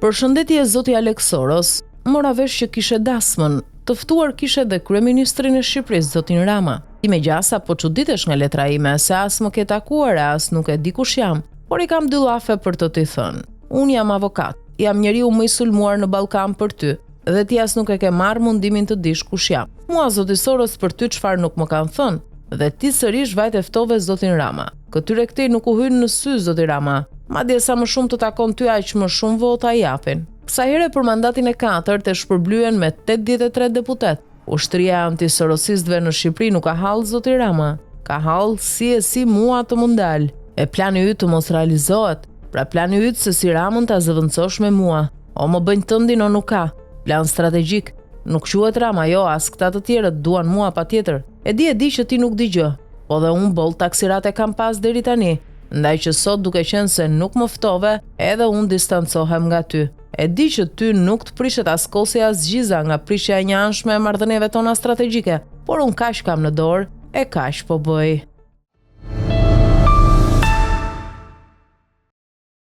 Përshëndetje zoti Alex Soros. Mora vesh që kishe dasmën. Të ftuar kishe dhe kryeministrin e Shqipërisë, zotin Rama. Ti me gjasa po çuditesh nga letra ime, se as më ke takuar e as nuk e di kush jam, por i kam dy llafe për të t'i thënë. Unë jam avokat, jam njeriu më i sulmuar në Ballkan për ty, dhe ti as nuk e ke marrë mundimin të dish kush jam. Mua zoti Soros për ty çfarë nuk më kanë thënë, dhe ti sërish vajte ftove zotin Rama. Këtyre këtej nuk u hyn në sy zoti Rama. Madje sa më shumë të takon ty aq më shumë vota i japin. Kësaj here për mandatin e katërt e shpërblyen me 83 deputetë. Ushtria e antisorosistëve në Shqipëri nuk ka hall zoti Rama. Ka hall si e si mua të më ndal. E plani yt të mos realizohet. Pra plani yt se si Ramën ta zëvendësosh me mua. O më bëjnë tëndin o nuk ka. Plan strategjik. Nuk quhet Rama, jo, as këta të tjerët duan mua patjetër. E di e di që ti nuk di gjë. Po dhe unë boll taksirate kam pas deri tani. Ndaj që sot duke qenë se nuk më ftove, edhe unë distancohem nga ty. E di që ty nuk të prishet as kosi as gjiza nga prishja e njëanshme e marrëdhënieve tona strategjike, por unë kaq kam në dorë e kaq po bëj.